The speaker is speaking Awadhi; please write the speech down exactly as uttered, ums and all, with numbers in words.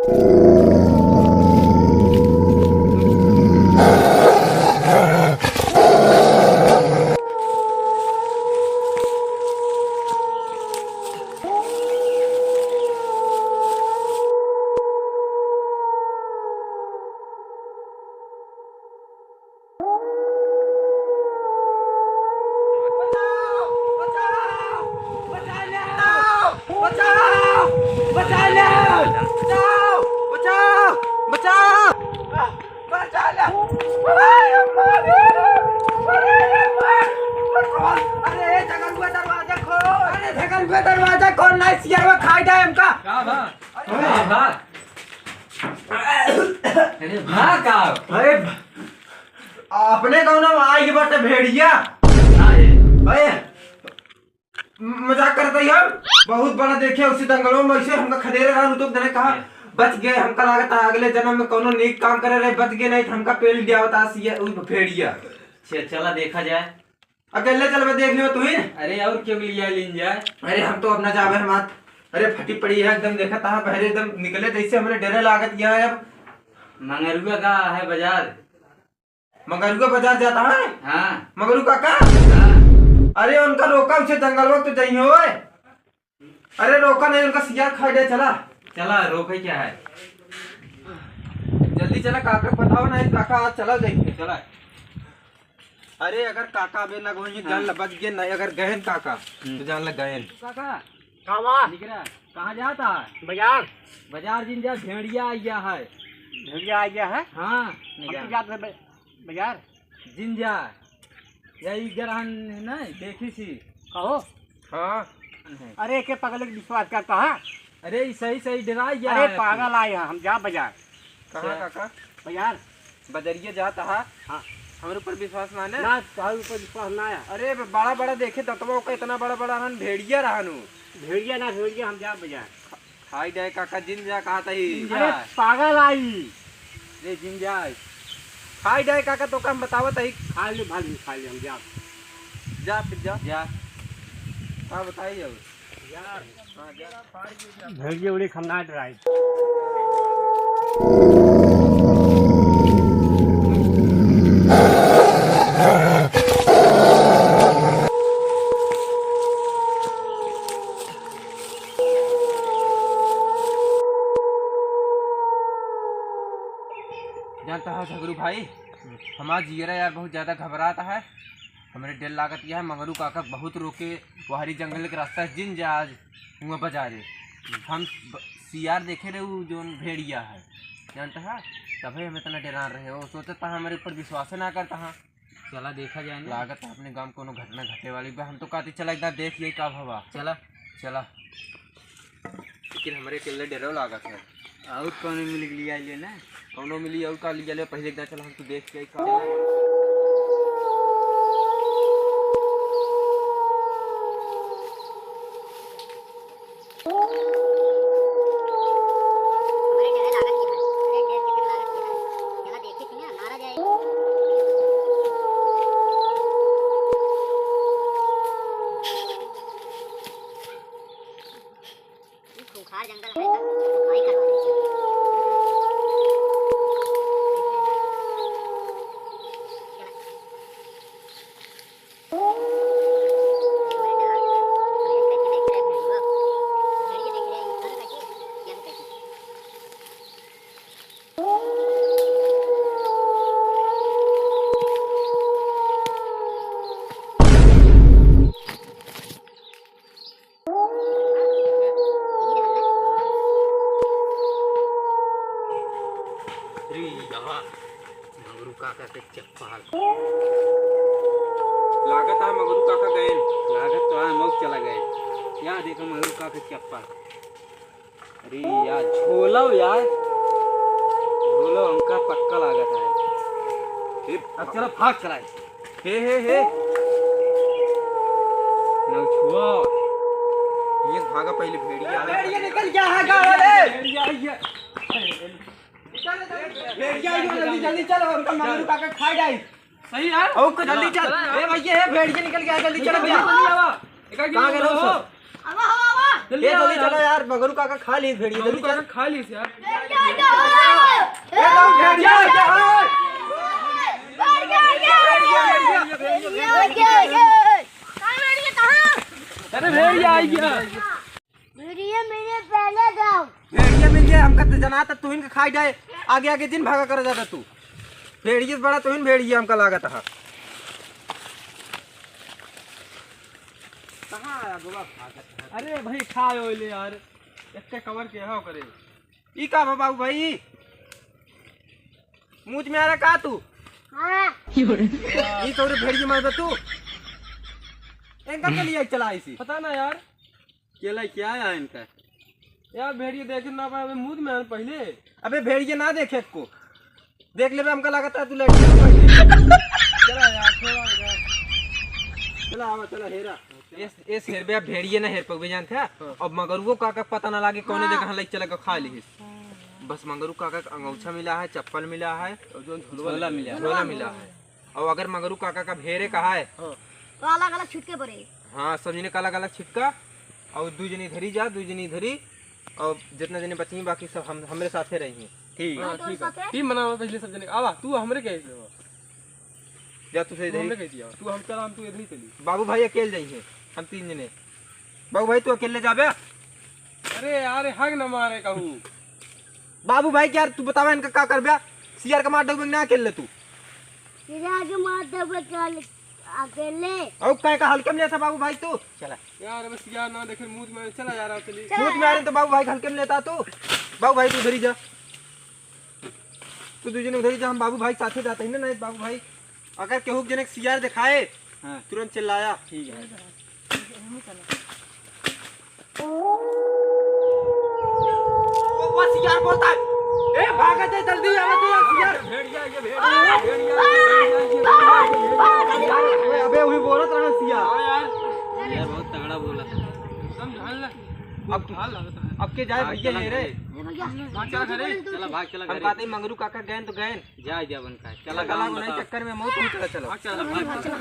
बचाओ! बचाओ! बचाओ! अरे, झगड़ुआ, दरवाजा खोल! अरे, झगड़ुआ, दरवाजा खोल, नहीं, सियारवा खाई जाए हमका। का बा? अरे, का बा? अरे, बा का? अरे, अपने गाँव में आई बाटे भेड़िया। का है? अरे, म-, मजाक करत हई हम। बहुत बड़ा देखे उसी जंगलों में, ऐसे हमका खदेरे रहन, तो तने कहा, बच गए। हमका लागत है अगले जन्म में कौनो नेक काम करे रहे, बच गए, नहीं तो हमका पेल दिया होता सी ये, उ भेड़िया। अच्छा, चला देखा जाए। अकेले चलबे, देख लियो तू ही। अरे, और के लिया लीन जाए? अरे, हम तो अपना जावे हम हाथ। अरे, फटी पड़ी है एकदम, देखत है बहरे एकदम निकले जैसे, हमरे डरे लागत यहाँ अब। मंगरुआ का है बाजार? मंगरुआ बाजार जाता है? हाँ। मंगरू काका? हाँ। अरे उनका रोका, उसे जंगलवा तो जाइए ओए। अरे रोका नहीं, उनका सियार खाई दे, चला। चला, रोके क्या है? जल्दी चला, काका को बताओ ना, काका आज चला जाइए। चला। अरे अगर काका अबे ना गोइए, जान हाँ। ल बच गए, नहीं अगर गहन काका, हम्म। तो जान ल गहन। काका, कावा? निकरा, कहाँ जाता है? बाजार। बाजार जिन जा, भेड़िया आइया है। भेड़िया आइया है? हाँ, हम निकरा। तो जात है बा-, बाजार। जिन जा, यही ग्रहण है ना, देखी सी। कहो। हाँ। अरे के पगले के विश्वास करता है? अरे ई सही सही डराइया अरे है। पागल आए हैं, हम जा बाजार। कहाँ अच्छा। काका? बाजार। बजरिया जात हा? हाँ। हमरे ऊपर विश्वास ना ने? ना, तोहरे ऊपर विश्वास ना है। अरे, बड़ा बड़ा देखे दतवा ओका, इतना बड़ा बड़ा रहन, भेड़िया रहन उ। भेड़िया ना, भेड़िया हम जा बजा। खा-, खाई जाए काका, जिन जा कहा तही। अरे, पागल आई। रे, जिन जाए। खाई जाए काका, तो काम बतावत ही। खा ले भाई, खा ले, हम जा। जा फिर जा। जा। का बताई अब? यार। भेड़िया उड़ी हम ना डराई। जानता हो झगरू भाई, हमार जियरा यार बहुत ज्यादा घबरात है। हमरे डर लागत यह मंगरू काका बहुत रोके, वहरी जंगल के रास्ता जिन जा आज हुआ बाजारे। हम ब-, सियार देखे रहे उ जोन भेड़िया है, जानता है, तबे हम इतना डरान रहे। वो सोचता हमरे ऊपर विश्वास ना करता है। चला देखा जाए ना। लागत है अपने गाँव में कोनो घटना घटे वाली बा। हम तो कहते चला एक बार देख यही का भवा। चला। चला। लेकिन हमरे अकेले डरो लागत है। और कौनो मिल लिया ले ना? कौनो मिली और का लिया ले, पहले एक बार चला हम तो देख के आई का। हमरे डरे लागत ही है। अरे, डर के डर लागत ही है। चला देखी थी ना, मारा जाए। ये खूंखार जंगल है ना, सफाई करवा दीजिए। चला। अरे यार, मंगरू काका के चप्पल। लागत है मंगरू काका गए। लागत तो है, मौत चला गए। यहाँ देखो मंगरू काका के चप्पल। अरे यार, झोलो यार, झोलो हमका पक्का लागत है। ए, अब चलो, भाग चला। हे, हे, हे। न छुआ। ये भागा पहले भेड़िया। भेड़िया निकल गया है गाँव वाले। भेड़िया आई है। भेड़िया आई है, जल्दी, जल्दी चलो, हमका मंगरू काका खा जाए। सही है। ओ, जल्दी चल। चला, चला। ए भैया, ये भेड़िया निकल गया, जल्दी चलो भैया। जल्दी आवा। कहाँ गए हो सब? आवा, आवा, आवा। जल्दी ए, आओ जल्दी यार। चलो यार, मगरू काका खा ली भेड़िया, मगरू जल्दी काका चल। खा ली यार। ए, तो भेड़िया, अरे भेड़िया आई गया। भेड़िया मेरे पहले जाओ। भेड़िया मिल जाए, हमका तो जना था, तू इनके खाई जाए। आगे आगे जिन भागा कर जाता तू। भेड़िया से बड़ा तू ही भेड़िया हमका लागत है। कहाँ आया गोबा भागत है? अरे भाई, खाए होले यार, एक कवर के हो करे। ई का बा बाबू भाई? मूछ में आ रहा का तू? हाँ। ई तोरे भेड़िया मार बे तू। इनका के लिए चला इसी। पता ना यार। केला क्या आया इनका? यार भेड़िया देखे ना पाए, अबे मूछ में आ रहा पहले। अबे भेड़िया ना देखे को। देख लेबे, हमका लागत है तू लैट्रिन में बैठे। चला यार, छोड़ा यार। चला आवा, चला हेरा। इस, इस हेरबे, अब भेड़िए ना हेर पउबे, जानत है? हाँ। अब मगरुओ काका के पता ना लागे, कौने हाँ। जगह लइके चला के खा लिहिस। बस मगरू काका के अंगौछा मिला है, चप्पल मिला है, और जोन झोला मिला है। झोला मिला है। और अगर मगरू काका का भेरे कहा है, हाँ। तो अलग अलग छिटके पड़े। हाँ, सब जने का अलग अलग छिटका, और दू जने इधरी जा, दू जने इधरी, और जितना जने बची बाकी सब हम, हमरे साथे रही। ठीक। हाँ, हाँ, तो ठीक है। साथे? टीम बनावा पहले सब जने। आवा, तू हमरे कहे से हो। जा तू से तू इधर ही। हमरे कहे दिया। तू हम चला, हम तू इधर ही चली। बाबू भाई अकेले जाइए, हम तीन जने। बाबू भाई तू अकेले जाबे? अरे यार, हग न मारे कहू। बाबू भाई यार, तू बतावा इनका का करबे? सियार का मार देबे ना अकेले तू? सियार के मार देबे कल अकेले। और काय का हल्के में लेता बाबू भाई तू? चला। यार, बस यार ना देखे, मूछ में चला यार, चली। चला मूछ में आ रहे यार। तो बाबू भाई हल्के में लेता तू। बाबू भाई तू उधर ही जा। तू दू जने उधर ही जा, हम बाबू भाई साथे जाते हैं ना, नहीं बाबू भाई अगर केहू के जने के सियार दिखाए, हाँ। तुरंत चिल्लाया। ठीक है। वो, वो सियार बोलता है। ए, भागत है, जल्दी आवत है यार, सियार। भेड़िया, ये भेड़िया, ये भेड़िया, ये भेड़िया, ये भेड़िया, ये भेड़िया। अबे, अबे, वही बोलत रहा सियार। हाँ यार। यार, बहुत तगड़ा बोला था। एकदम ढाल लग-, अब ढाल लगता है। अब के जाए हाँ, भैया, चला ये रे। घरे। ए भैया, चला घरे। चला, भाग, चला हम घरे। कहते हैं, मंगरू काका गए तो गए। जा, जा, बन का। चला, चला, गाँव गाँव बनाए बताओ। चक्कर में मौत हुई, चला, चलो। हाँ, चला, भाग, चला।